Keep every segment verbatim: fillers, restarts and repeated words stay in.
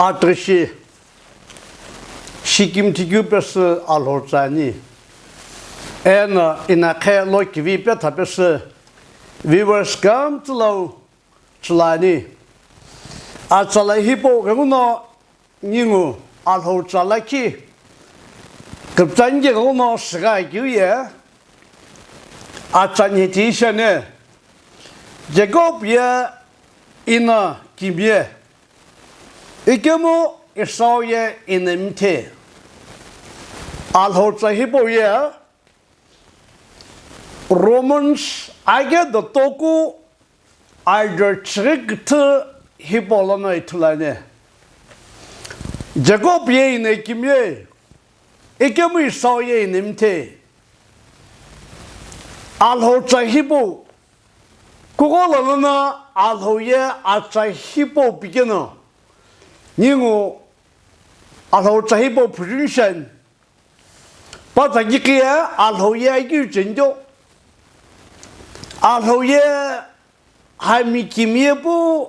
atüshi shikimthi keu pesü Alhou tsa ani. Eno inakhe lo kivi petha pesü viewers kümtsü lau chulani. Atsa la hipau ghenguno ningu Alhou tsa lakhi küpütsa nike ghenguno shigha keu ye atsa niti shane Jacob ye ina kimye ikemu Esau ye ina mithe. Alhou tsa hipau ye Romans age dotoku ajo chighi küthü hipau lono ithulu ani. Jacob ye ina kimye ikemu Esau ye ina mithe. Alhou tsa hipau kughola lono Alhou ye atsa hipau pikeno ningu Alhou tsa hipau phujun shan. Patsa kiqi ye Alhou ye akeu chenjo. Alhou ye hami kimye pu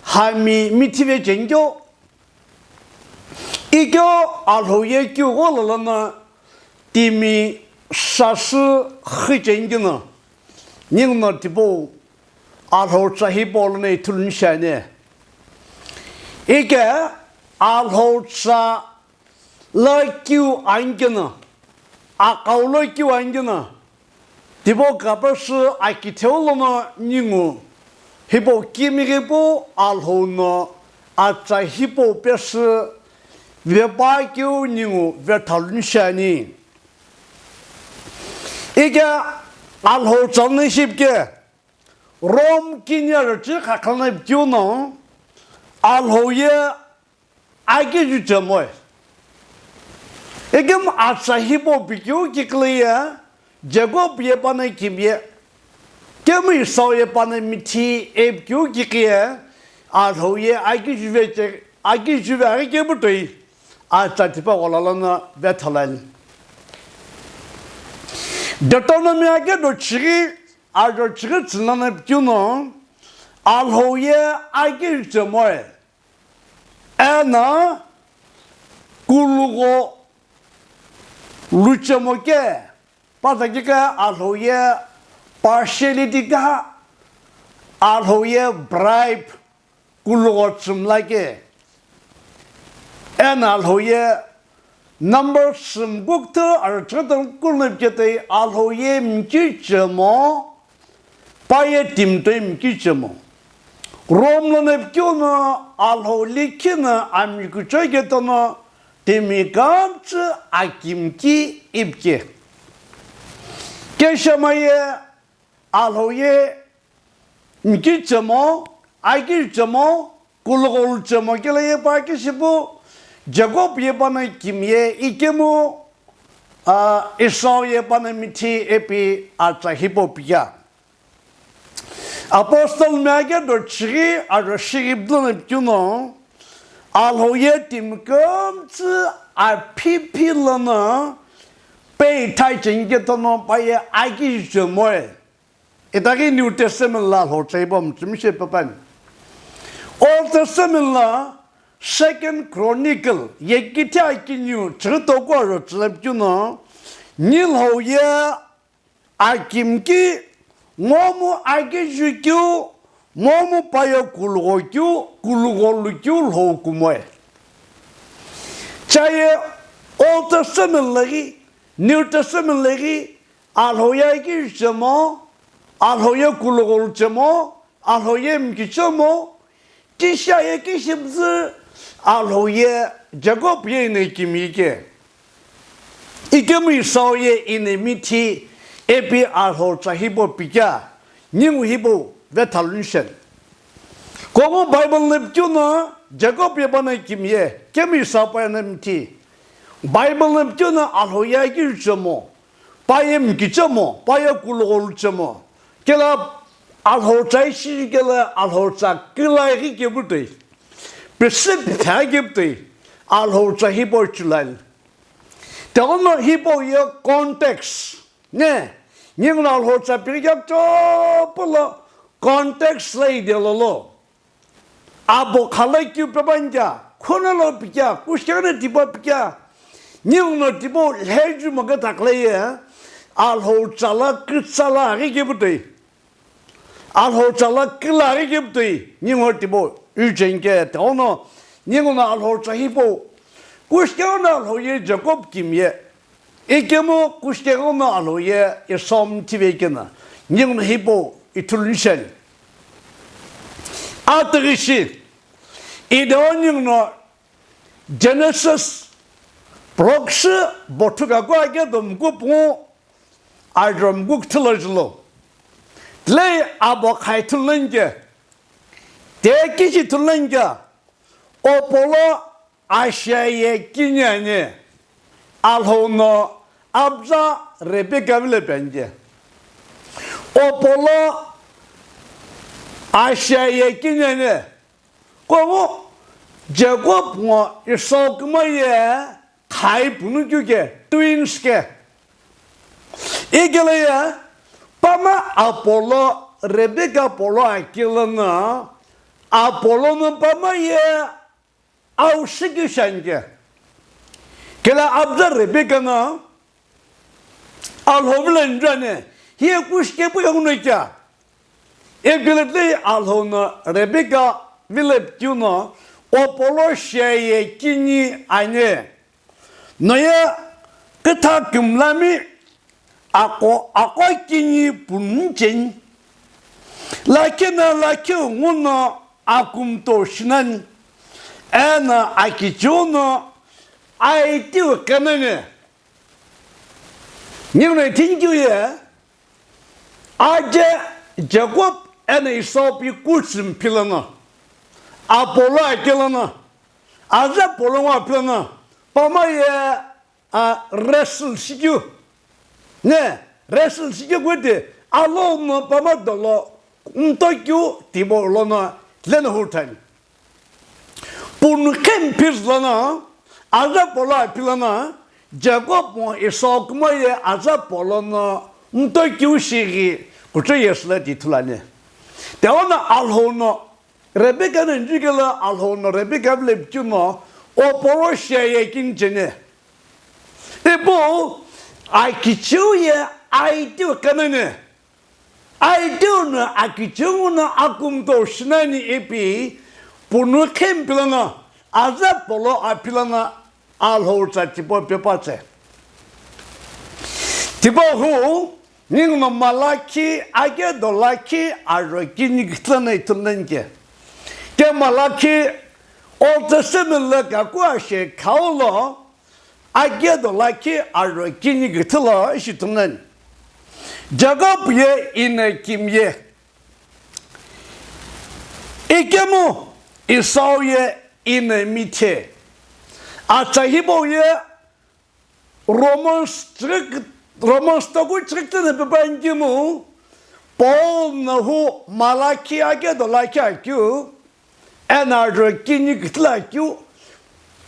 hami mithive chenjo. Ikyo Alhou ye keu ghola lono timi sasü xi chenjo no. Ninguno tipau Alhou tsa hipau lono ithulu nishane. Ike Alhou tsa lo keu ankeno, akau lo keu ankeno, tipau kapesü akitheu lono ningu hipau kimighi pu Alhou no atsa hipau pesü vepa keu ningu vethalu nishani. Ike Alhou tsa lono shipike Rome kini ajo chighi khakha lono pikeu no Alhou ye akiju chemoe. Ikemu atsa hipau pikeu kikili ye Jacob ye pano kimye. Kemu Esau ye pano mithi ipikeu kiqi ye Alhou ye akijuve che akijuve aghi kemu toi atsa tipau ghola lono vethalu ani. Deuteronomy age do chighi ajo chighi tsü lono pikeu no Alhou ye akiju chemoe. Eno kulugho luchemo ke, patsa kike Alhou ye partiality ka, Alhou ye bribe kulugho chümla ke. Eno Alhou ye Numbers sümkukthü ajo chighi tongkulu no piketoi Alhou ye mkichemo, pa ye timi toi mkichemo. Rome lono pikeu no Alhou likhi no ami kuchoi ketono timi kümtsü akimki ipike. Keshama ye Alhou ye mkichemo, akichemo, kulugho luchemo kela ye pa kishipu, Jacob ye pano kimye ikemu, a, Esau ye pano mithi ipi atsa hipau pikea. Apostle mi age do chighi ajo shighi bdlono pikeu no, Alhou ye timi kümtsü aphiphi lono peithai cheni ketono pa ye akichemoe. Itaghi New Testament lo Alhou tsa hipau mtsümishe pepani. Old Testament lo Second Chronicle, yekithe akiniu chighi toku ajo tsülo pikeu no, nilhou ye akimki, momu akijukeu, momu pa ye kulugho keu, kulugho lukeu lhou kumoe. Cha ye Old Testament lo ghi, New Testament lo ghi, Alhou ye akichemo, Alhou ye kulugho luchemo, Alhou ye mkichemo, kisha ye kishimtsü, Alhou ye Jacob ye ina kimike. Ikemu Esau ye ina mithi ipi Alhou tsa hipau pikea, ningu hipau vethalu nisheni. Komu Bible lo pikeu no Jacob ye pano kimye, kemu Esau pa ina mithi. Bible lo pikeu no Alhou ye akichemo, pa ye mkichemo, pa ye kulugho luchemo. Kela Alhou tsa ishi kela Alhou tsa kila ghi kepu toi. Pesi pitha kepu toi. Alhou tsa hipau chulani. Teghono hipau ye context. Ne, ninguno Alhou tsa pikea chopo lo context lo ide lolo. Abo khala keu pepancha, Khonolo pikea, kushikeghono tipau pikea. Ninguno tipau lheju moketha kile ye. Alhou chala kütsala aghi keputoi. Alhou chala küla aghi keputoi. Ninguno tipau. Ujenge teono. Ninguno alhou cha hipau. Kushikeghono alhou ye Jacob kimiye. Ikemu kushikeghono alhou ye Esau mthive kena. Ninguno hipau ithulu nishani. Atughishi. Ido ninguno Genesis, Proverbs, bothu kaku ake domku pungu, adromku kthilo jilo. Lei abo khai thulenge. Te kishi thulenge. Opolo asheye kinyanye. Alhou no abza Rebecca vile penge. Opolo asheye kinyanye. Komu Jacob ngo Esau kima ye khai punu kyu ke twins ke. Ikele ye pama apolo Rebecca apolo akilana apolo no pama ye au sikishan ke. Kela abza Rebecca na Alhou vile njane, hiye kushikepu yanguno kya? Epiletei Alhou no Rebecca vile kyu no, opolo sheye kinyi anye. Noye kütha kümlami ako, ako kinyi punchen. Lakhe na lakhe nguno akumto shinani. Ena akichiu no aitiu kenene. Ninguno thank you ye. Aje Jacob ena Esau pi kuchim pilana. Apolo akilana. Aje Apolo ngo pilana. Pama ye a wrestle sikyu. Ne, wrestle sikyu kwete. Alo no pama dolo. Mtokyu tibo lono lena hurtani. Punu khe mphir lana, aza polo aphi lana, Jacob ngo Esau kumo ye aza polo no mtokyu shighi kucho yesü la ti thulani. Teono Alhou no Rebecca no njikelo Alhou no Rebecca vile pichino oporo sheye kinchene. Ipu akichiu ye aitiu kanene. Aitiu no akichiu no akumto shinani ipi punu khempilana aza polo apilana Alhou tsa tipo pepatse. Tipo hu ninguno Malakhi age do lakhi aro kini kitlana ithulnanke. Ke Malakhi Old Testament la kakua she khaulo Agedo lakhi aro kini kithilo ishi tumnani. Jacob ye ina kimye. Ikemu Esau ye ina mithe. Atsa hipau ye Romans chirk-, Romans toku chirktene pepa inkimu Paul nahu Malakhi agedo lakhi akeu. Ena ro kini kitila keu,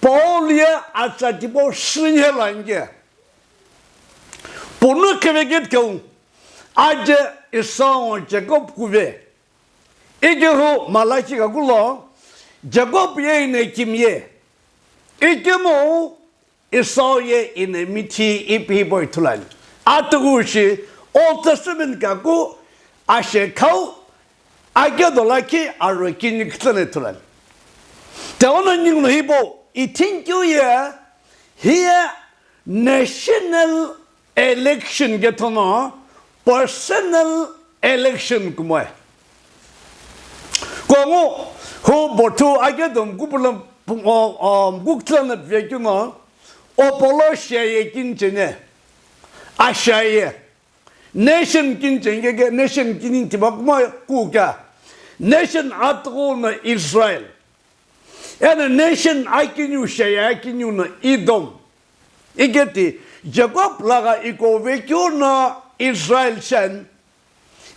Paul ye atsa tipau shinhe lange. Punu keveket keu, aje Esau Jacob kuve. Ikehu Malakhi kakulo, Jacob ye ine kimye. Ikemu Esau ye ine mithi ipi hipau ithulani. Atugu shi Old Testament kaku ashe khau agedo lakhi aro kini kitene ithulani. Teono ninguno hipau ithinkeu ye hiye national election kethono personal election kumoe. Kongu hu bothu agedo mkupula mkuktlana pvekino opolo sheye kinchene. Asheye. Nation kinchenge ke nation kini tiba kuma kuka. Nation atko na Israel. Ena nation akiniu sheye akiniu na Edom. Iketi Jacob laga iko vekyo na Israel shan.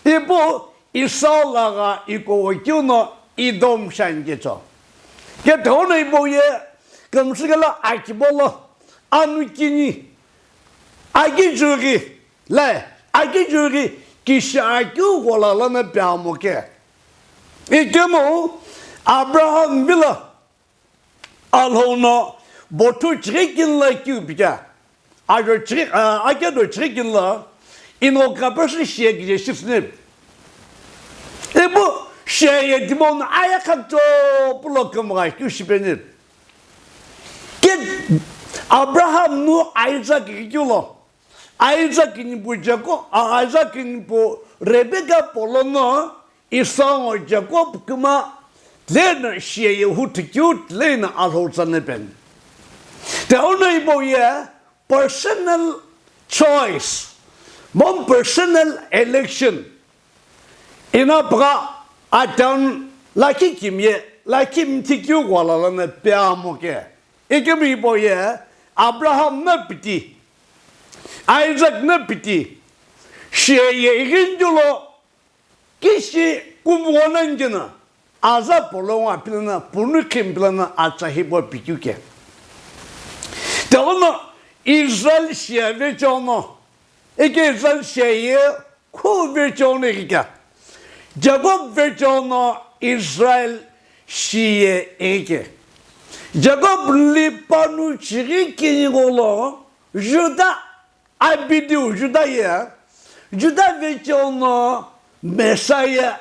Ipu Esau laga iko vekyo na Edom shan kecho. Ke thono ipu ye kamsikala akibolo anu kini akijuri le akijuri kisha akyu gola lana pyamo ke. Ikemu Abraham vila Alhou no bothu chighi kini lo keu pika. Ajo chighi, a, akedo chighi kini lo, ino kapesü shiye kije shisüni. Ipu shiye tipau no ayekha chopu lo kümgha keu shipeni. Ke Abraham nu Isaac keu lo. Isaac nipu Jacob, a, Isaac nipu Rebecca polono Esau ngo Jacob küma, tileno shiye huthukeu, tileno Alhou tsane pen. Te ono ipo ye personal choice, mo personal election. Ina pgha atown lakhi kimye, lakhi mthikeu ghuala lana pe amo ke. Ikemu ipo ye Abraham na piti, Isaac na piti, shiye ighindu lo kishi kumgho nani kena, aza polo ngo apilana, punu khimpilana atsa hipo pikeu ke. Telono Israel shiye vechono, ike Israel shiye khu vechono ike. Jacob vechono Israel shiye ike. Jacob li panu chighi kini gho lo Judah, abidiu Judah ye, Judah vechono Messiah,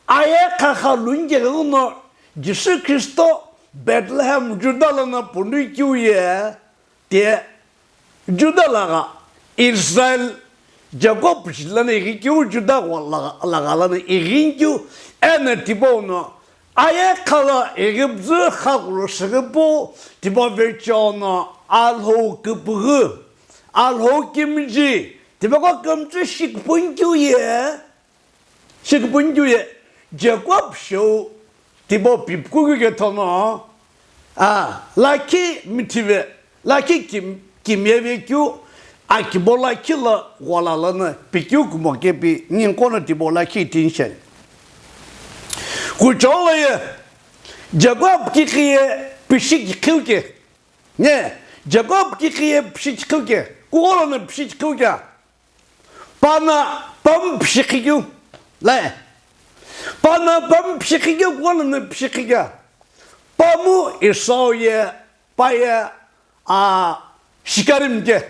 aye khakha lungeghi no Jisü Khristo Bethlehem Judah lono punu keu ye, te Judah lagha Israel Jacob shi lana ighikeu Judah gho lagha, lagha lana ighikeu ena tipau no aye khala ighipzü khakulo shighipu tipau vechono Alhou küpüghü, Alhou kimiji, tipau ko kümtsü shikipuni keu ye, shikipuni keu ye, Jacob shou tipau pipukukeu ke thono, a, lakhi mithive, lakhi kim-, kimyeve keu, akibo lakhi lo ghuala lana pikeu kumo kepi ningu kono tipau lakhi tinshen. Kucholo ye, Jacob kikhi ye pishi kikhiu ke, ne, Jacob kikhi ye pishi kikhiu ke, kugholo na pishi kikhiu ke. Pana pamu pishikhi keu. Lae. Pana pamu pishikhi keu, kugholo na pishikhi keu. Pamu Esau ye, pa ye, a, shikarim ke.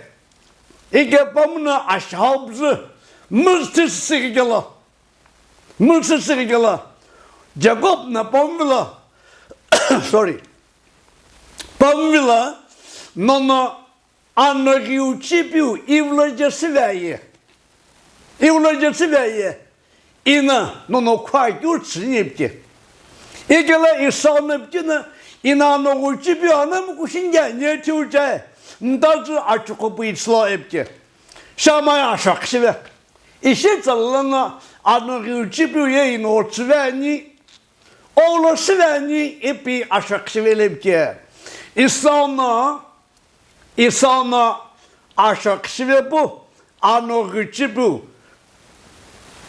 Ike pamu na ashau bzü. Mülsü sikhi kelo. Mülsü sikhi kelo. Jacob na pamu vilo. Sorry. Pamu vilo. Nono Anoghiu chipiu iwilo je süveye. Iwilo je süveye. Ina nono khuakeu tsüni ipike. Ikela Esau na pikeu no, ina anoghiu chipiu anamu kushinge nye thiu chai. Mtazü achuqu pu itsülo ipike. Shamaya ashakishive. Ishi tsalala no anoghiu chipiu ye ino tsüve ani. Oulo süve ani ipi ashakishive lepike. Esau no Esau no ashakishive pu anoghiu chipiu,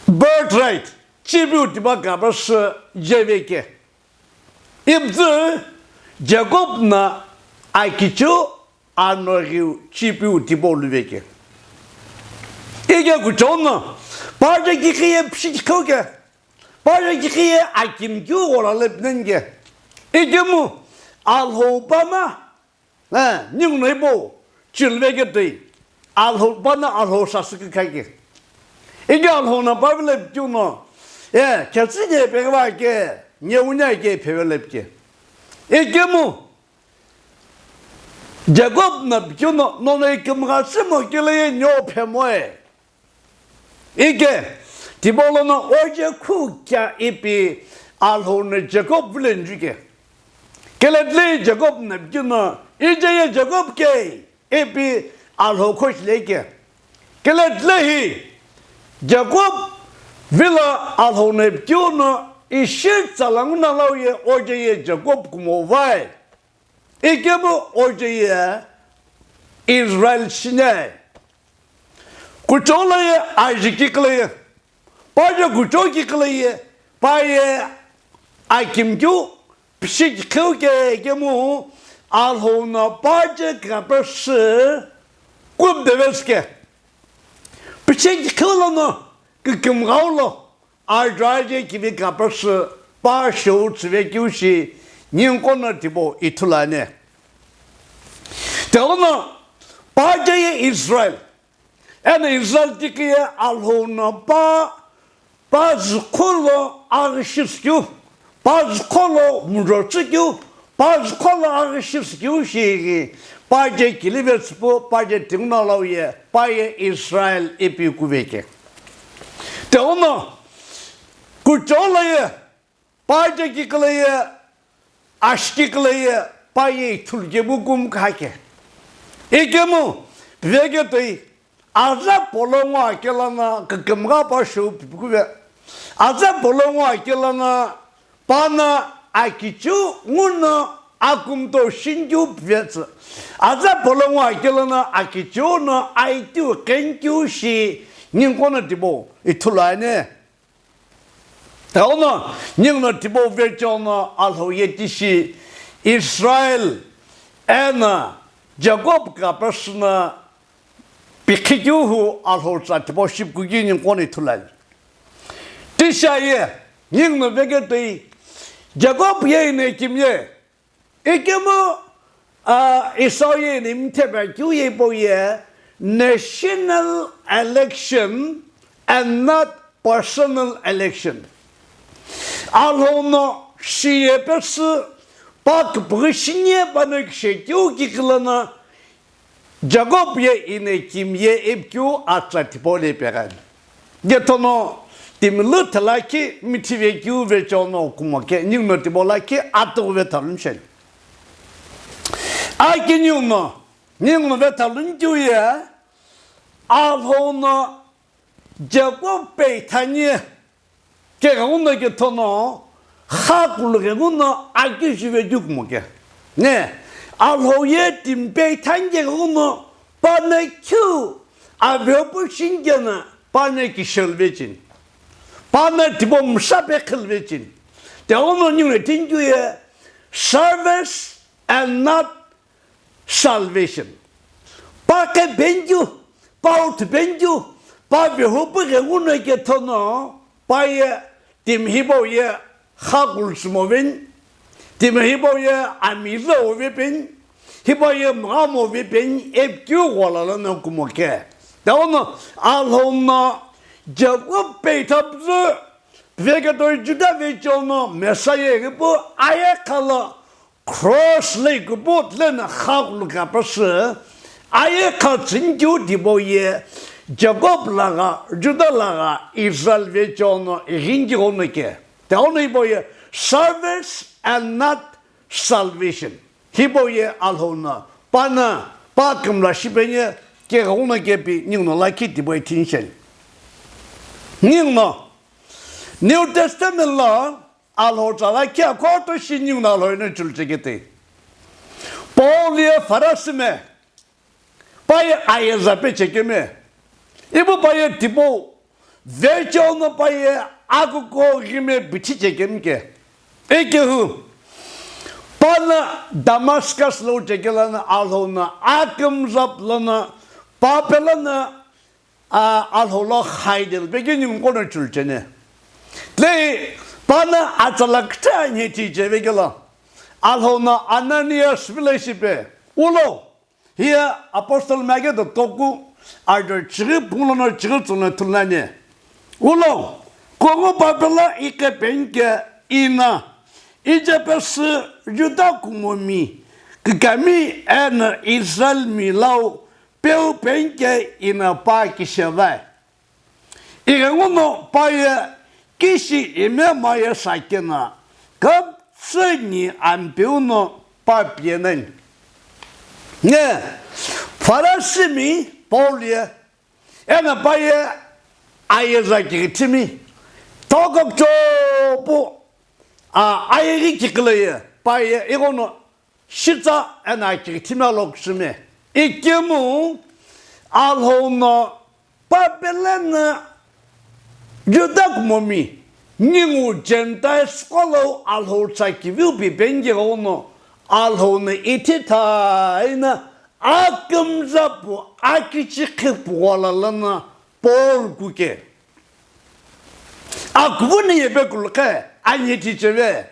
birthright, chipiu tipa kapesü jeveke. Ipüzü Jacob na akichiu anoghiu chipiu tipau luveke. Ike kuchou no, pa je kikhi ye pishi kikhiu ke, pa je kikhi ye akimkeu ghola lepneni ke. Ikemu Alhou pa na, Eh, ningu no ipo, chilveke tei, Alhou pa na Alhou sasü kikhaike. Ike Alhou na pa vile pikeu no, eh, khetsü ke pekeva ke, nye unya ke pheve lepike. Ikemu, Jacob na pikeu no, nono ikemu gha simo kele ye nyo phemoe. Ike, tipau lono oje khu kea ipi Alhou no Jacob vile njuke. Kele dlei Jacob na pikeu no, ije ye Jacob ke ipi Alhou khoshi leke. Kele dlei hi Jacob vilo Alhou no pikeu no ishi tsalangu na lau ye oje ye Jacob kumo vai. Ikemu oje ye Israel shinae. Kuchou lo ye aji kikile ye. Pa je kuchou kikile ye. Pa ye akimkeu pishi kikhiu ke ikemu Alhou no pa je kapesü kumdevesi ke. Pishi kikhiu lono kikimghau lo. Ajo aje kivi kapesü pa shou tsüve keu shi ninguqo no tipau ithulu ani. Tighenguno pa je ye Israel, eno Israel tiki ye Alhou no pa, pa züqholo aghi shi sükeu, pa züqholo mujo tsükeu, pa züqholo aghi shi sükeu shighi, pa je kilive tsüpu, pa je tighenguno lau ye, pa ye Israel ipi kuveke. Tighenguno, kuchou lo ye, pa je kikala ye, ashiki kala ye, pa ye ithulu kepu kumkha ke. Ikemu, veke toi, aza polo ngo akela na, kükümgha pa shou pipi kuve. Aza polo ngo akela na, pa na akichiu nguno akumto shinkeu pivetsü. Aza polo ngo akela na akichiu no aitiu kenkeu shi ninguqo no tipau ithulu ani. Tighenguno, ninguno tipau vecheo no Alhou ye tishi Israel eno Jacob kapesü no pikhi keu hu Alhou tsa tipau shipu kukui ninguqo no ithulu ani. Tishi aye, ninguno veke toi, Jacob ye eno Ekim ye, ikemu, ah, Esau ye eno Ekim thipe keu ye hipau ye national election and not personal election. Alhou no shi ye pesü pa küpüghü shi ni ye pa no kishe keu kikala na Jacob ye eno Ekim ye ipi keu atsa tipau le pegha ani. Kethono timi lü thalakhi mithive keu vecheo no kumo ke ninguno tipau lakhi atughu vetha luni shi ani. Aki ninguno, ninguno vetha luni keu ye, Alhou no Jacob peithani keghenguno kethono, xakulu ghenguno akishive keu kumo ke. Ne, Alhou ye timi peithani keghenguno, pa no keu avepu shi ni kena, pa no kishelu vecheni. Pa no tipau msha pe khelu vecheni. Tighenguno ninguno tini keu ye, service and not salvation. Pa kepeni keu, pa uthu peni keu, pa vehopu ghenguno kethono, pa ye timi hipau ye xakulu tsümo veni, timi hipau ye amilo vepeni, hipau ye mghamo vepeni, ipi keu ghola lono kumo ke. Tighenguno Alhou no Jacob peitha püzü, veke toi Juda vecheo no Messiah ghipu ayekha lo Cross lo ikupu tile na xakulu kapesü, ayekha tsünikeu tipau ye Jacob lagha, Juda lagha, Israel vecheo no ighinikeu ghenguno ke. Tighenguno hipau ye service and not salvation. Hipau ye Alhou no pa no pa kümla shipeni ye keghenguno kepi ninguno lakhi tipau ithini shi ani. Ninguno New Testament lo Alhou tsa lakhi akhoto shi ninguno Alhou no chulu cheketoi. Paul ye Farasi me, pa ye ayeza pe chekeme. Ipu pa ye tipau vecheo no pa ye akuko ghime bithi chekemi ke. Ikehu, pa no Damascus lo chekela no Alhou no akümzap lono pa pelo no a, Alhou lo khaidel pekeu ninguqo no chulu cheni. Tile pa no atsala kütha anhethi cheve kelo, Alhou no Ananias vilo shipe, ulo, hiye apostle mage do toku, ajo chighi phungu lono chighi tsüno thulu nani. Ulo, kungu pa pelo iqhepeni ke ino, Ijipesü Juda kumomi, kükami eno Israel mi lau, peu penike ino pa kishevai. Ighenguno pa ye kishi imema ye sakeno, kümtsü ni Ampeu no pa pienani. Ne, Farasi mi Paul ye, eno pa ye ayeza kikithimi, tokokcho pu, a, ayeghi kikilo ye, pa ye ighono shitsa eno akighi thimi alokushimi. Ikemu Alhou no pa pelo no Juda kumomi, ningu Gentiles qo lo Alhou tsa kiviu pipeni keghenguno, Alhou no ithi thaino akümza pu akichikhi pu ghola lono Paul kuke. Akuvuni yepekulu qhe anhethi cheve.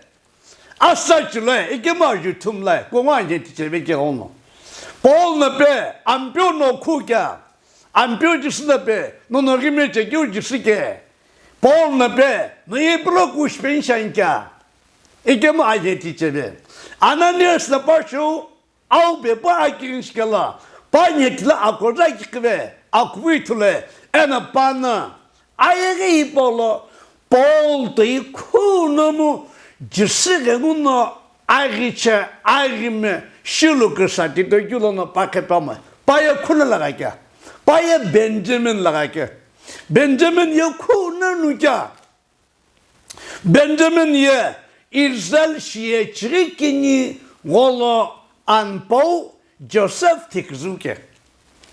Asa chiloi, ikemu ajuthu mlai, kungu anye ticheve keghono. Paul na pe, Ampeu no khu kea, Ampeu Jisü na pe, nono ghime chekeu Jisü ke. Paul na pe, no ye pula kush penshan kea. Ikemu anye ticheve. Ananias na pa shu, Au pepu akighini shikelo, pa nyetila akoza kikive, akuvui ithulu, eno pa no, ayeghi hipau lo, Paul toi khunomu, Jisü ghenguno, aghiche, aghime, shilu kisa tito keu lono pa qhepemoe. Pa ye khuna lagha kea, pa ye Benjamin lagha kea. Benjamin ye khunonu kea. Benjamin ye Israel shiye chighi kini gholo anpau Joseph thiküzüu ke.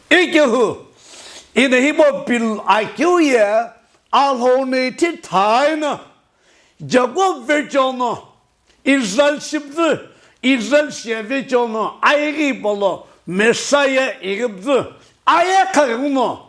Ikehu, ina hipau pil akeu ye Alhou no ithi thaino Jacob vecheono Israel shipüzü, Israel shiye vecheono ayeghi hipau lo Messiah ighipüzü ayeghi kha ghenguno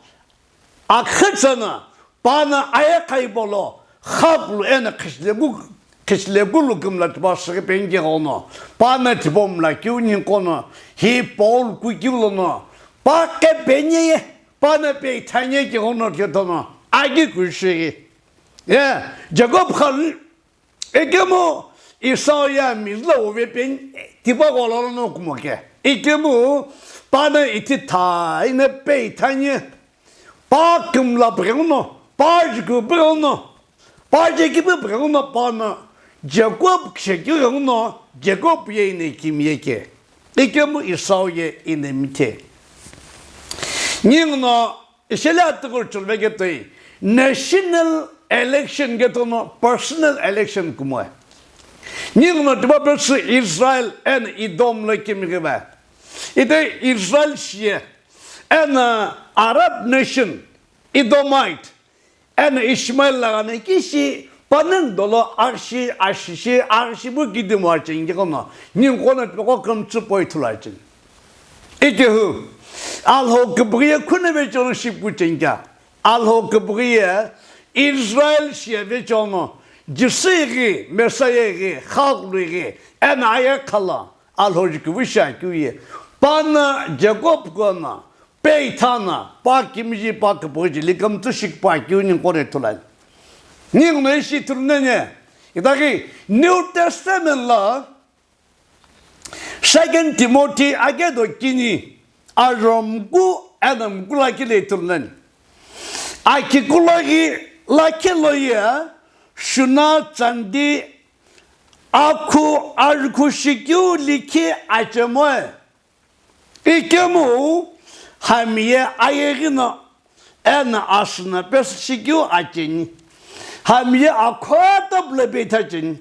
Akhitsüna, pa no ayeghi hipau lo, khakulu eno khishilegu, khishilegu lu kümla tipau shighi penike ghono, pa no tipau mla keu ninguqo no, hi Paul kukeu lono, pa qhepeni ye, pa no peithani ye keghono ketono, agi kushighi. Ye, Jacob khan Ikemu Esau ye mizüla uve peni, tipau gholo lono kumo ke. Ikemu pa no ithi thaino peithani, pa kümla pughenguno, pa juku pughenguno, pa jekipu pughenguno pa no, Jacob kishekeu ghenguno, Jacob ye ino kimiye ke. Ikemu Esau ye ino mithe. Ninguno Isheli atughu chulve ketoi, national election ketono personal election kumoe. Ninguno tipau pesü Israel eno Edom lo kimighive. Ite Israel shiye eno Arab nation, Edomite, eno Ishmael laghano kishi panongu dolo aghishi, ashishi, aghishipu kidimu acheni ghenguno, ninguqo no tipaqo kümtsü poi ithulu acheni. Ikehu, Alhou küpüghü ye khune vecheono shipu cheni kea. Alhou küpüghü ye Israel shiye vecheono, Jisü ighi, Messiah ighi, khakulu ighi, eno ayeghi kha lo, Alhou jukuvi shi akeu ye. Pa no Jacob kuno, peithano, pa kimiji pa küpüghü jeli kümtsü shi kipau akeu ninguqo no ithulu ani. Ninguno ishi ithulu nani, itaghi New Testament lo, Second Timothy akedo kini, ajo mku eno mku lakhi lo ithulu nani. Akikulo ghi lakhi lo ye, shuna, tsandi, akhu, arukhu shikeu likhi achemoe. Ikemu hami ye ayeghi no eno asüno pesü shikeu acheni. Hami ye akhota pulo peithacheni.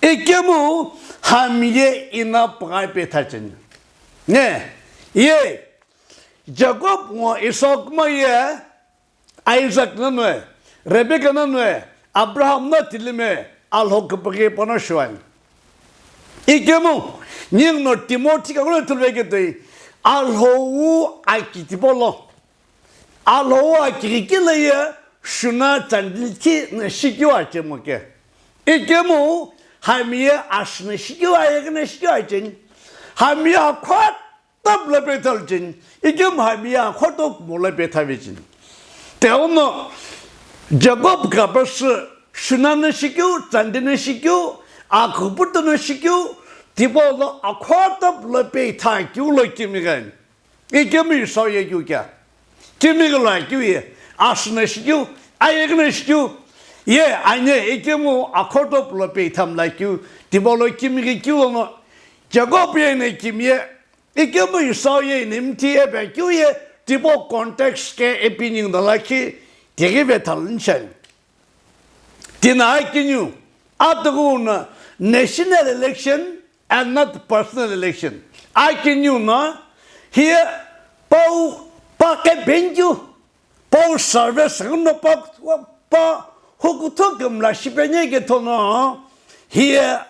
Ikemu hami ye ino püghü peithacheni. Ne, ye Jacob ngo Esau kumo ye Isaac nono, Rebecca nono, Abraham no tilime Alhou küpüghü pano shiani. Ikemu, ninguno Timothy kakulo ithulu veketoi, Alhou aki tipau lo, Alhou aki ghikilo ye, shuna tsandi likhi no shikeu achemo ke. Ikemu, hami ye asüno shikeu ayeghi no shikeu acheni. Hami ye akhota pulo peithacheni, ikemu hami ye akhota kumo lo peithacheni. Tighenguno Jacob kapesü shuna no shikeu, tsandi no shikeu, akhuputu no shikeu, tipau lo akhota pulo peithakeu lo kimighi ani. Ikemu Esau ye keu kea. Kimighi lo akeu ye, asüno shikeu, ayeghi no shikeu, ye anye ikemu akhota pulo peitha mlakeu, tipau lo kimighi keu lono, Jacob ye ino kimiye, Ikemu Esau ye ino mithi ipi akeu ye tipau context ke ipi ningu no lakhi tighi vethalu nishani. Tina akiniu, atughu no national election and not personal election. Akiniu no hiye pau pa qhepeni keu, pau service ghenguno pa, pa hukuthu kümla shipeni ketono hiye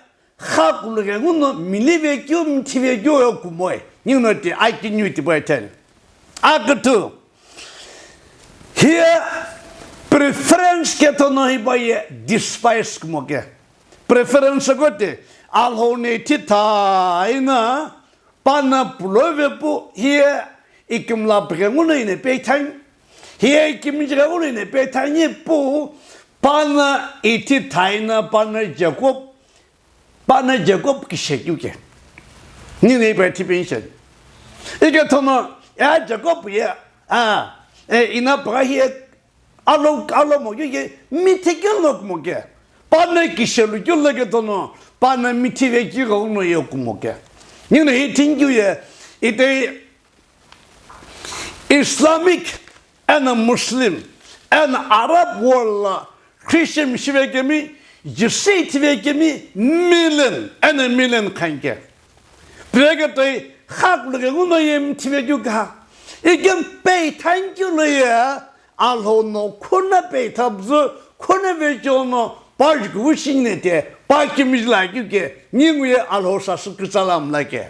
Khakulu ghenguno milivekeu, mithivekeu ye kumoe, ninguno ti akiniu tipau ithulu. Akuthu, hiye preference ketono hipau ye despise kumo ke. Preference ko ti, Alhou no ithi thai na, pano pulo vepu hiye ikimla pighenguno ine peithani, hiye ikimjighenguno ine peithani pu, pano ithi thai na, pano Jacob, pano Jacob kishe keu ke. Ningu no ipi ithi pension. Ike thono, ya Jacob ye, a, e, ina pagha hiye, alo, alo mo keu ke, mithi keu lo kumo ke. Pano kishelu keu lo ke thono, pano mithi ve keu ghenguno ye kumo ke. Ningu no hi thingi keu ye, ite Islamic and Muslim and Arab world la Christian shive kemi, Jesuit ve kemi, million and million khanke. Piveke toi khakulu ghenguno ye mithi ve keu ka. Ike peithani keu lo ye, Alhou no khuna peitha püzü, khuna vechewo no, pa jukuvu shini te, pa kimiji la keu ke, ningu ye Alhou sasü kütsa la mla ke.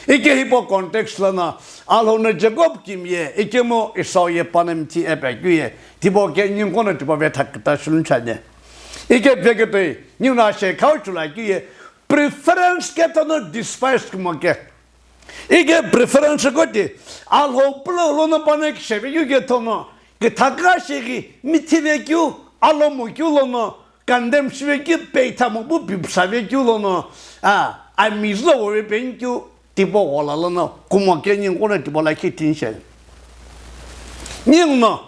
Ike hipau context lono, Alhou no Jacob kimi ye, ikemu Esau ye pano mithi ipi keu ye, tipau ke ningu no tipau vetha küta shulu chane. Ike piveke toi, ningu no ashe khau chula keu ye, preference ke thono despise kumo ke. Ike preference koti, Alhou pulo lono pano kishe ve keu ke thono, kithaka sheghi mithi ve keu, alo mo keu lono, condemn shive keu, peitha mo pu pipsa ve keu lono, a, amizü lo wo ve peni keu, tipau ghola lono, kumo ke ningu no tipau lakhi thinshi. Ningu no,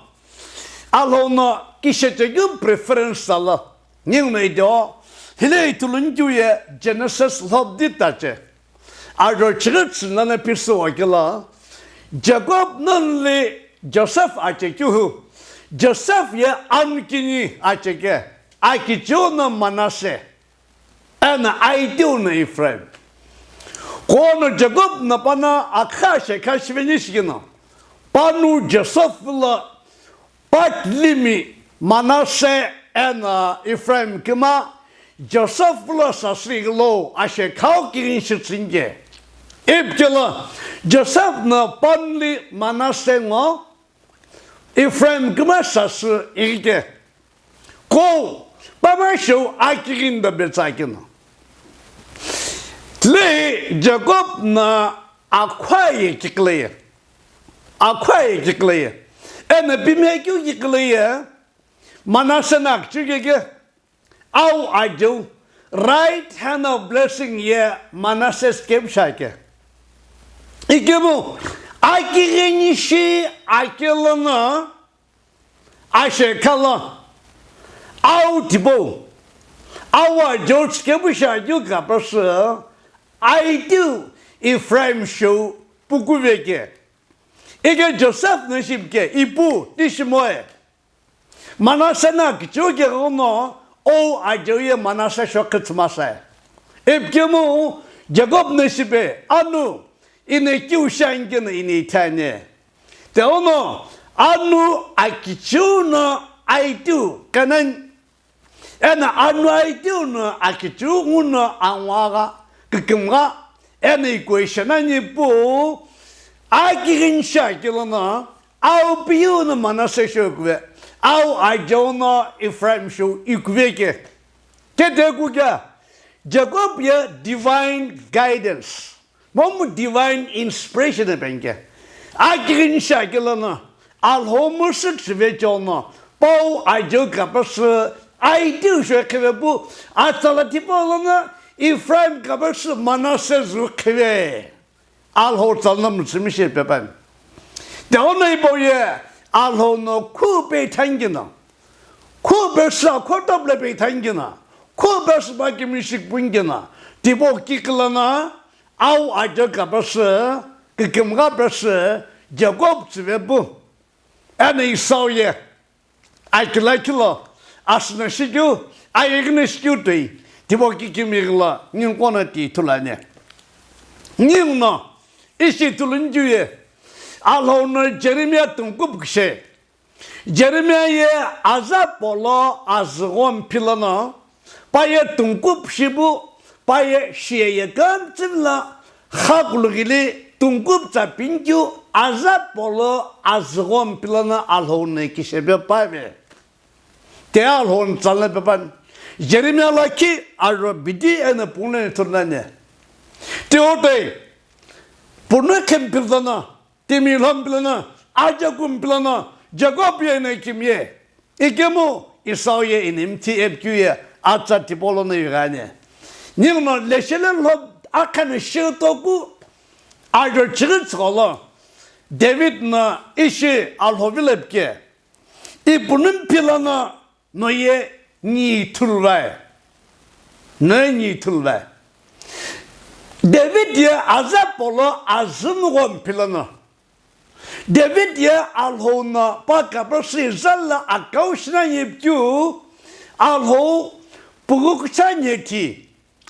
Alhou no kishe che keu preference tsala. Ningu no ito, hile ithulu ni keu ye Genesis lhobdi tache. Ajo chighi tsüna na pisu wakila, Jacob nonli Joseph ache keu hu, Joseph ye anu kini ache ke, akichiu no Manasseh, eno aitiu no Ephraim. Kono Jacob no pano akha shekha shiveni shikino, panu Joseph lo Part limi Manasseh eno Ephraim kima Joseph lo sasü ighi lo ashe khau kighini shitsüni ke. Ipi kelo Joseph no panli Manasseh ngo Ephraim kima sasü ighi ke. Kou pama shou akighini do betsa keno. Tile Jacob no akhua ye kikile ye. Akhua ye kikile ye. Eno pimhe keu kikile ye. Manasseh no akichiu keke. Au ajeu. Right hand of blessing ye Manasseh sikepu shi ake. Ikemu akighini shi ake lono ashe kha lo. Au tipau. Au ajeu sikepu shi akeu kapesü. Aitiu Ephraim shou pukuve ke. Ike Joseph no shipu ke, ipu, tishimoe. Manasseh no akichiu ke ghenguno, ou ajeu ye Manasseh shou khitsümasae. Ipi kemu, Jacob no shipe, anu, ino kiu shi ani keno ino ithi ani. Tighenguno, anu akichiu no aitiu, Canaan, eno anu aitiu no akichiu nguno angua gha, kikimgha, eno equation ani pu, akighini shi ake lono, au piu no Manasseh shou ikuve, au ajeu no Ephraim shou ikuve ke. Kete ku kea, Jacob ye divine guidance. Momu divine inspiration epeni ke. Akighini shi ake lono, Alhou müsü chüve chono, pau ajeu kapesü, aitiu shou ikhive pu, atsala tipau lono, Ephraim kapesü Manasseh zü ikhive. Alhou tsala no mütsümi shi pepani. Tighenguno ipau ye, Alhou no khu peithani keno. Khu pesü akhoto pule peithani keno. Khu pesü pa kimi shi kipuni keno. Tipau kikile lono, Au ajeu kapesü, kikimgha pesü, Jacob tsüve pu. Eno Esau ye, akila kilo, asüno shikeu, ayeghino shikeu toi, tipau kikimi ghilo, ningu no ti ithulu ani. Ningu no, ishi ithulu ni keu ye, Alhou no Jeremiah tungkupu kishe, Jeremiah ye aza polo azügho mpi lono, pa ye tungkupu shipu, pa ye shiye ye kümtsü vilo, khakulughi li tungkupu tsa pini keu aza polo azügho mpi lono Alhou no kishepe pave. Te Alhou no tsala no pepani. Jeremiah lakhi aro bidi eno pungu nani ithulu nani. Tiutoi, punu khempilano, timi lhompilano, ajakumpilano, Jacob ye eno kimiye. Ikemu Esau ye inimithi epikeu ye atsa tipau lono ighani. Ninguno leshele lho akhani shighutoku ajo chighi tsügholo. David no ishi Alhou vilo pike. Ipunumpilano no ye ni ithulu vai. No ye ni ithulu vai. David ye aza polo azü nugho mpilano. David ye Alhou no pa kapasü izallo akau shina nyepikeu, Alhou pughukücha nyethi,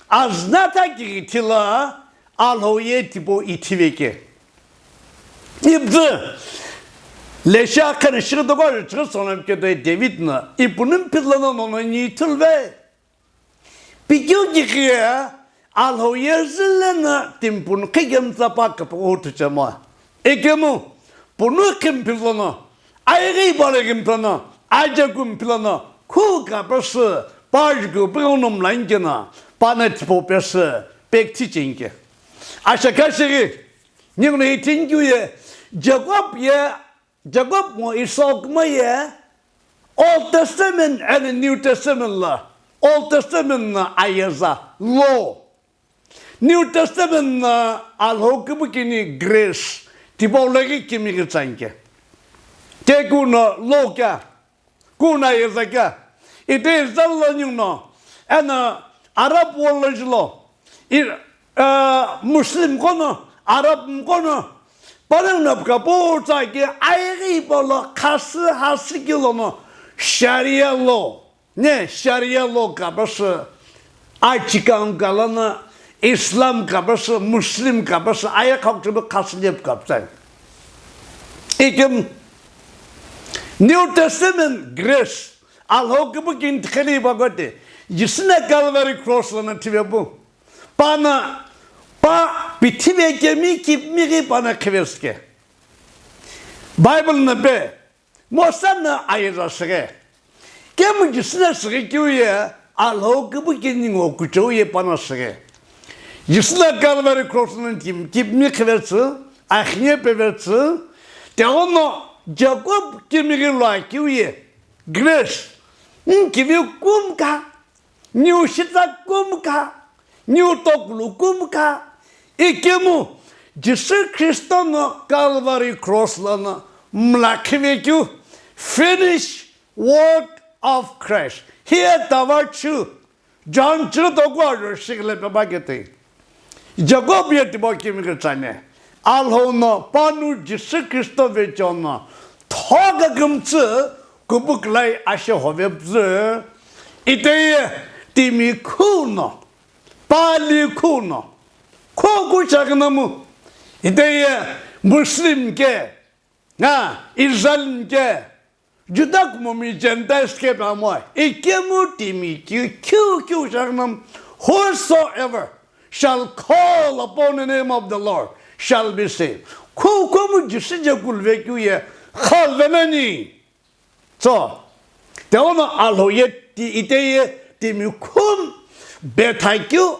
azü natha kighithi lo Alhou ye tipau ithiveke. Ipüzü, leshi akhani shighutoku ajo chighi tsügholo pike toi David no, ipunumpilano no no ni ithulu vai. Pikeu kikhiye Alhou ye züle no timi punu khikemtsa pa küpüghü huthu chemo. Ikemu punu khempilano, aighi pale khempilano, ajakumpilano, khu kapasü pa juku püghü no mlani keno, pano tipau pesü pekthi chenike. Ashekha shighi, ninguno ithulu keu ye, Jacob ye Jacob ngo Esau kumo ye Old Testament and New Testament lo, Old Testament no ayeza, law. New Testament no Alhou kübükini grace, tipau lo ghi kimi ghi tsüngike. Ke kuno law kea, kuno ayeza kea. Ite izallo ninguno, eno Arab world lo jilo, i, eh, Muslim qo no, Arab qo no, panongu no pika putsaki aighi polo khasü hasü keu lono Sharia law, ne Sharia law kapasü, achikan kalana Islam kapasü, Muslim kapasü, aya khakchübe khasü le kapsai. Ikim New Testament grace, Alhou kübükini tikheli ipa kote, Jisü no Calvary cross lono thivepu. Pano, pa pithive kemi kipmi ghi pano khivesüke. Bible no pe, Mosa no ayeza shighe. Kemu Jisü no shighi keu ye, Alhou kübükini ngo kuchou ye pano shighe. Jisü no Calvary cross lono kipmi khivetsü, akhinie pevetsü, tiaono Jacob kimi ghi lo akeu ye, grace, nkivi kumkha, niu shitsa kumkha, niu tokulu kumkha, ikemu Jisü Khristo no Calvary cross lono mlakhive keu, finished work of Christ. Hiye tava chu John chirito kuajo shikile pe bakete. Jacob ye tipau kimi ghi tsüni. Alhou no panu Jisü Khristo vecheono thoka kümtsü kupuklai ashe hove püzü. Iteye timi khuno, pali khuno, khoku chaknamu. Iteye Muslim ke, na Israel ke, Juda kumomi Gentiles ke pamo, ikemu timi keu keu keu shaknam, whosoever shall call upon the name of the Lord shall be saved. Khukumu Jisü je kulve keu ye khalve nani. So, tiaono Alhou ye ti ite ye timi khum betha keu,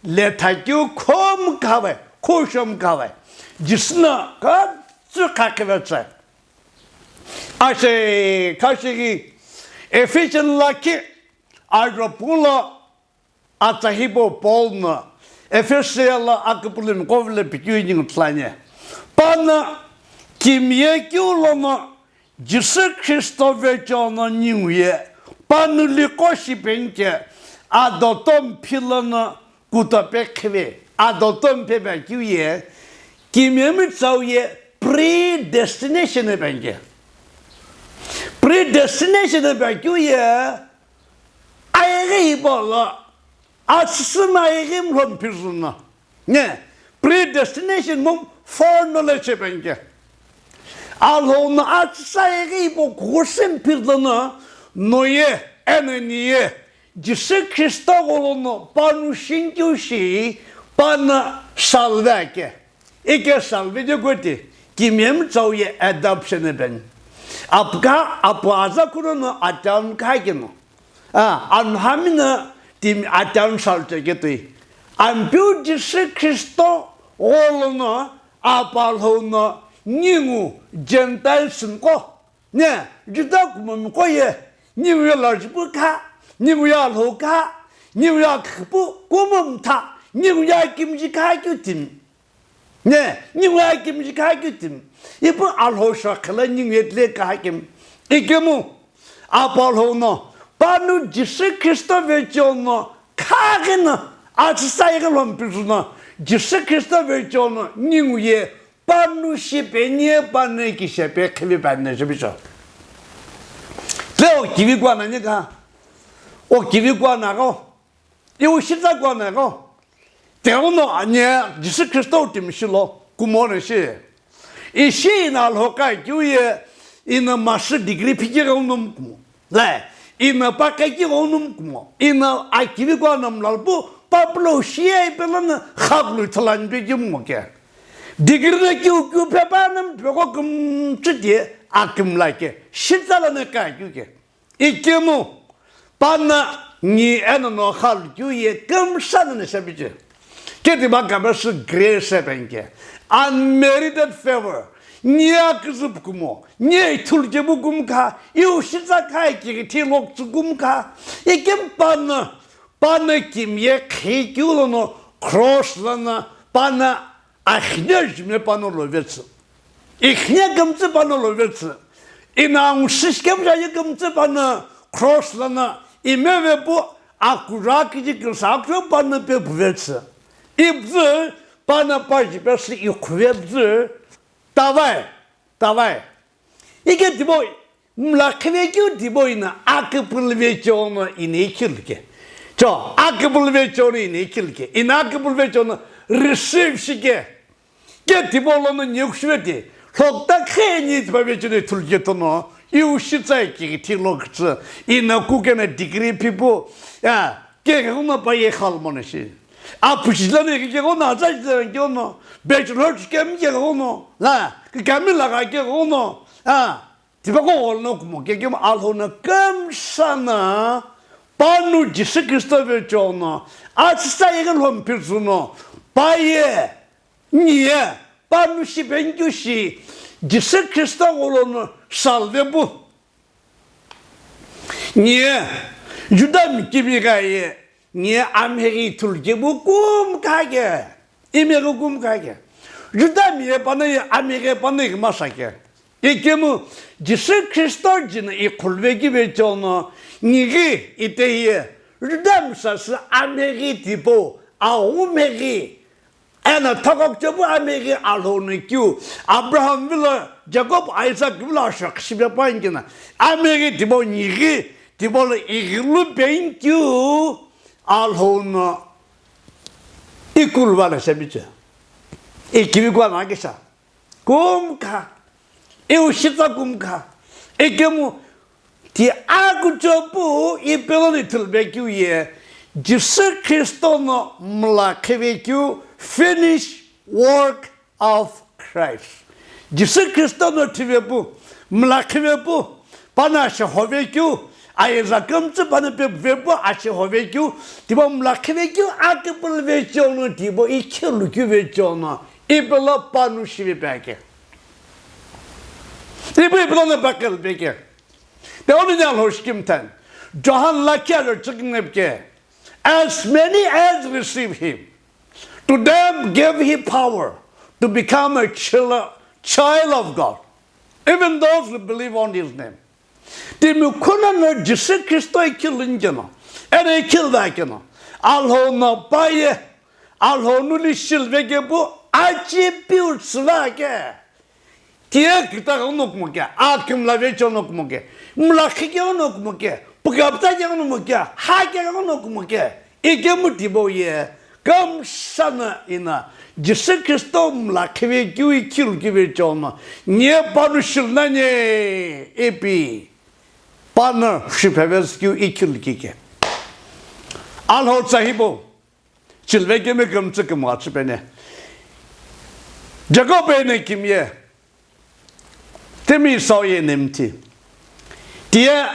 letha keu khum khave, khushom khave. Jisü no kha tsü kha khivetsü. Ashe, kha shighi, Ephesian lakhi, ajo pungu lo atsa hipau Paul no, Ephesia lo aküpülümi kovile pikeu ningu ithulu ani. Pano, kimiye keu lono, Jisü Khristo vecheono ningu ye, panu liqo shipeni ke, adoto mphi lono, kutope khive, adoto mphe pe akeu ye, kimiye mitsau ye predestination pe anike. Predestination pe akeu ye, aighi hipau lo, atsüsü no aighi mlho mphizü no. Ne, predestination mom foreknowledge pe anike. Alhou no atsüsü aighi hipau kughushi mphizü no, no ye, eno ni ye, Jisü Khristo gholono panu shinikeu shi, pano salve ake. Ike salve je kuti, kimiye mitsau ye adoption pe ani. Apukha, apu aza kunono atown kha keno. A, anhami no timi atanu shalcheketoi. Ampeu Jisü Khristo gholono apalhono ningu Gentiles mko. Ne, Juda kumo mko ye, ningu ye large pu kha, ningu ye alhou kha, ningu ye akhipu kumo mtha, ningu ye akimji kha keu timi. Ne, ningu akimji kha keu timi. Ipu alhou shakhala ningu ye tle kha kemi. Ikemu, apalhono, panu Jisü Khristo vechono, kha kena, atsisa ye lompizuno, Jisü Khristo vechono, ningu ye, panu shipeni ye, panu ki shepe khivi panu shepicho. Leo kivi kwa na nika, o kivi kwa na ko, iu shita kwa na ko. Teono anye Jisü Khristo timi shilo kumone shi. Ishi ina alhoka kiu ye ina master degree phiki gaunom kumo. Le, ina paka ki gaunom kumo. Ina akivi kwa nam lalpu paplo shi ye pelana khaklu thalan be ki mo ke. Degree na kiu kiu pe pa nam pe ko kum chiti akim la ke. Shitala ne ka kiu ke. Ikemu, pana ngi eno no khalu keu ye kümsha no nesha biche. Ketiba kabe shi grace penke. Unmerited favor. Ngi aküzü pukumo. Ngi ithulu kebu kumkha. Iu shitsa khai kiri thi loktsü kumkha. Ikem pana, pana kim ye khi keu lono cross lana pana Akhine jime pano lovetsü. Ikhine kümtsü pano lovetsü. Ina ngushish kemja ye kümtsü pano cross lana imevepu akura kiji kümsa akura pano pe puvetsü. Ibzü pano paji pesi ikhuvebzü. Tavai, tavai. Ike dibo Mlakhive keu dibo ina aküpülüve chono ina ikhilke. Cho, aküpülüve chono ina ikhilke. Ina aküpülüve chono receive shike. Ke dibo lono nyekushive ti. Lhokta khe ni tipa ve chono ithulke tono. Iu shitsai ki thi loktsü. Ina kukena degree people. Ya, ke ke kuma pa ye khal mono shi. Apushi lani ke ke kono, aza ke kono. Bachelor ke mi ke kono. La, ke kami la ke kono. Ah. Tipaqo gholono kumoke kemu Alhou no kümsana panu Jisü Khristo vechono atsisa yeghi lhomphi tsüno paye niye panu shipenkeu shi Jisü Khristo gholono salve pu. Niye Juda mi kimi gha ye Nge amheghi ithulu kepu kumkhake, imeghi kumkhake. Juda miye pano ye amheghi pano ye kümsake. Ikemu Jisü Khristo jino ikhuluve kive chono nighi ite ye Juda msasü amheghi tipau, aghumheghi, eno thokok chepu amheghi Alhou no keu, Abraham vilo, Jacob, Isaac vilo ashok shipe puani kena, amheghi tipau nighi, tipau lo ighilu penikeu, Alhou no ikulu valo shepiche. Ikivi kuana kisa. Kumkha. Iushitsa kumkha. Ikemu ti akuchopu ipeloni thuluvekeu ye. Jisü Khristo no mlakhive keu finish work of Christ. Jisü Khristo no thive pu, mlakhive pu, pano ashehovekeu, ayeza kümtsü pano pepuve pu ashehovekeu, tipau mlakhive keu akipuluve cheo no tipau ikhilu keuve cheo no, ipelo panu shive pake. Ipu ipelo no pakelu pake. The only thing Alhou shi kümthen. Johan lakhi ajo chiknep ke. As many as receive him, to them gave he power to become a chil-, child of God, even those who believe on his name. Timi khuno no Jisü Khristo ikhilu nikeno, eno ikhilu vakeno, Alhou no paye, Alhou no li shiluveke pu achi piu tsüvake. Tiye kita ghono kumoke, akimla vecho no kumoke, mlakhi ke ghono kumoke, pukapta ke ghono kumoke, ha ke ghono kumoke, ikemu tipau ye, kümsana ina, Jisü Khristo mlakhive keu ikhilu keuve cheo no, nge panu shilu nani, ipi, pano shiphevez keu ikhilu kike. Alhou tsa hipau. Chilvekemi kümtsü kümgha chipene. Jacob eno kimiye. Timi Esau ye nemthi. Tiye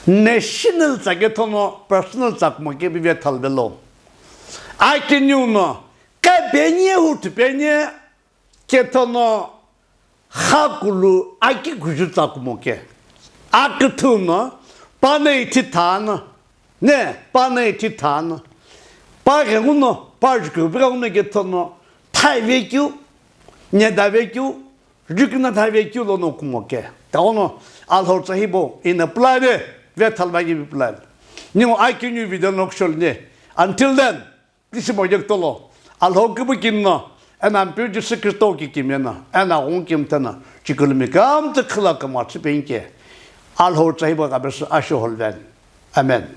National tsa kethono personal tsa kumo kepi vethalvelo. Akiniu no, kebeni hutupeni kethono khakulu aki kuju tsa kumo ke. Akithu no, pane ithi thana, ne, pane ithi thana. Pa ghenguno, pa juku, pa ghenguno kethono, thai vekyu, nyeda vekyu, Jukina thave keu lono kumo ke. Taono, Alhou tsa hipau, ina pulave, vethalvaki pulave. Ningu akiniu video no kushol ne. Until then, please mo yek tolo. Alhou kibu kinno, ena Ampeu Jisü Kristo ki kimena, ena gung kim tena, chikulumi kam te khila kama chipenke. Alhou tsa hipau kabesu asho holven. Amen.